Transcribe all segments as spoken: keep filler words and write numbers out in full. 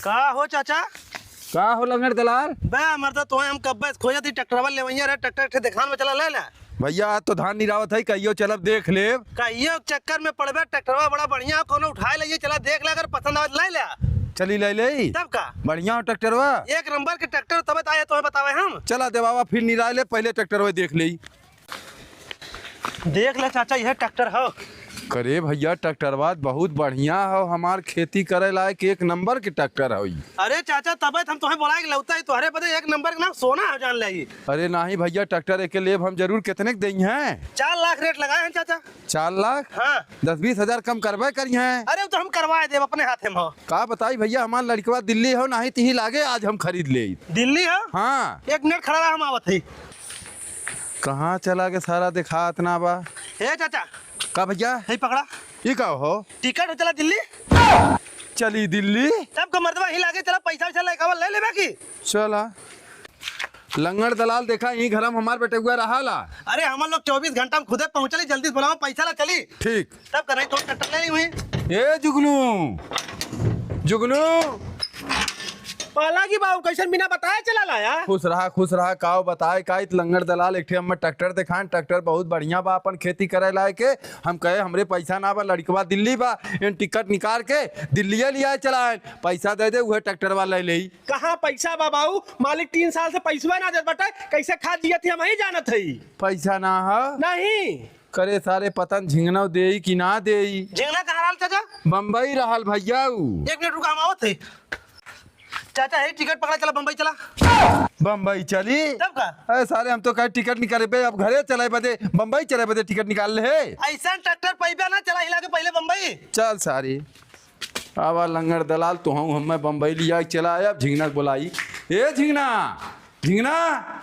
का हो चाचा? का हो लंगड़ दलाल? बे मर्दा, तोहे हम कब्बे से खोजत ही, ट्रैक्टरवा लेवइया रहे, ट्रैक्टर एक ठे देखान में चला ले ले। भइया, आज तो धान निरावत है, कहियो चलब देख लेब। कहियो चक्कर में पड़बे, ट्रैक्टरवा बड़ा बढ़िया हो, कौनो उठाए लइए, चला देख ले, अगर पसंद आवे तो ले ले। चली ले ले। तब का? बढ़िया हो ट्रैक्टरवा। एक नंबर के ट्रैक्टर, तबे तो आए तोहे बतावे हम। चला देवावा, फिर निराए ले, पहिले ट्रैक्टरवा देख ले। देख ले चाचा, यह ट्रैक्टर हो। करे भइया, ट्रैक्टरवा बहुत बढ़िया हो, हमार खेती करे लायक एक नंबर के ट्रैक्टर हो ई। अरे चाचा, तबे तो हम तोहे बोलाए के लौता ही, तोहरे बदे एक नंबर के नाम सोना हो, जान ले ई। अरे नाही भइया, ट्रैक्टर एके लेब हम जरूर। कितने के देई हैं? चार लाख रेट लगाए हैं चाचा। चार लाख? हाँ। दस बीस हजार कम करबे करी हैं। अरे, वो तो हम करवाए देब अपने हाथे में हो। का बताई भइया, हमार लड़कवा दिल्ली हो, नाही तिही लागे आज हम खरीद ले। दिल्ली हो? हाँ। एक मिनट खड़ा रहा, हम आवत ही। कहाँ चला गे सारा, देखात ना बा। ए चाचा। का भइया? हे पकड़ा। ई का हो? टिकट हो, चला दिल्ली। चली दिल्ली? तब का मर्दवा ही लागे, चला पैसा वैसा लेके आवा, ले लेबा की? चला। लंगड़ दलाल देखा, ई घर में हमार बेटउआ रहाला। अरे हमन लोग चउबीस घंटा में खुदे पहुँचली, जल्दी से बोलावा, पैसा ला चली। ठीक। तब का नहीं तो ट्रैक्टर ले ली हुई। ए जुगनू, जुगनू। पालागी बाबू, कैसन बिना बताए चला लाया? खुश रहा, खुश रहा। काव बताए, का इत लंगड़ दलाल एक ठे हमें ट्रैक्टर देखान, ट्रैक्टर बहुत बढ़िया बा अपन खेती करे लायक के। हम कहे हमरे पैसा ना बा, लड़कवा दिल्ली बा, इन टिकट निकाल के दिल्लिये लियाए चलाएन, पैसा दे दे, उहे ट्रैक्टरवा ले लेई। कहाँ पैसा बा बाबू? मालिक तीन साल से पैसवा ना देत बाटे, कैसे खाद दिया थी हम ही जानत हई। पैसा ना ह? नहीं। करे सारे पतन झिंगनव देई कि ना देई। झिंगना कहाँ रहल चाचा? बम्बई रहल भइया ऊ। एक मिनट रुका, हम आवत है। चाचा, हे टिकट पकड़ा, चला बम्बई चला। बम्बई चली? तब का? अरे सारे, हम तो कहे टिकट निकाले बे, अब घरे चले बदे, बम्बई चले बदे टिकट निकाल ले हे। ऐसा ट्रैक्टर पैबे ना, चला हिला के पहले बम्बई। चल सारे। आवा लंगड़ दलाल, तोहू हमें बम्बई लिया के चला आया। अब झिंगना के बोलाई। ए झिंगना, झिंगना।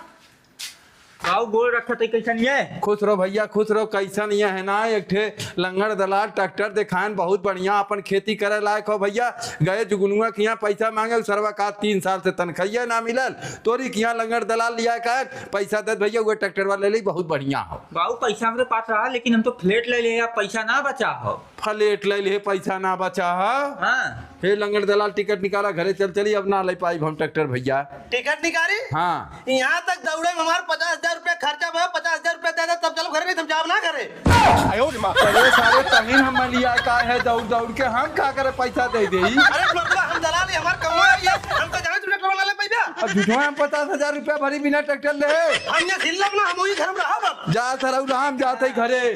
बाऊ गोड़ रखत है, कैसन ये? खुश रहो भइया, खुश रहो। कैसन ये है ना, एक ठे लंगड़ दलाल ट्रैक्टर देखाएन, बहुत बढ़िया, अपन खेती करे लायक हो भइया। गए जुगनुआ के यहाँ पैसा मांगे, उ सरवा का तीन साल से तनखइया ना मिलल। तोरी के यहाँ लंगड़ दलाल लिया का पैसा देत भइया, उहे ट्रैक्टरवा ले ली, बहुत बढ़िया हो। बाऊ पैसा हमरे पास रहा, लेकिन हम तो फ्लैट ले ले, अब पैसा ना बचा हो। फ्लैट ले ले, पैसा ना बचा ह। हाँ। हे लंगड़ दलाल, टिकट निकाला, घरे चल चली, अब ना ले पाई हम ट्रैक्टर भइया। टिकट निकाली? हाँ। यहाँ तक दौड़े में हमार पचास हजार रुपया खर्चा भा, पचास हजार रुपया दे दे, तब चलो घरे, नहीं तो हम जाब ना घरे। आयो रे माँ। अरे सारे तमीन हम लिया का है, दौड़ दौड़ के हम का करे, पैसा दे दे। अरे मतलब हम दलाल है, हमार कमवा है ये, हम तो जाने तू ट्रैक्टर वाला ले पैसा। अब झूठो हम पचास हजार रुपया भरी बिना ट्रैक्टर ले। हम ये हिल्लब ना, हम वही घर में रहब अब। जा सरऊ राम, जात है घरे।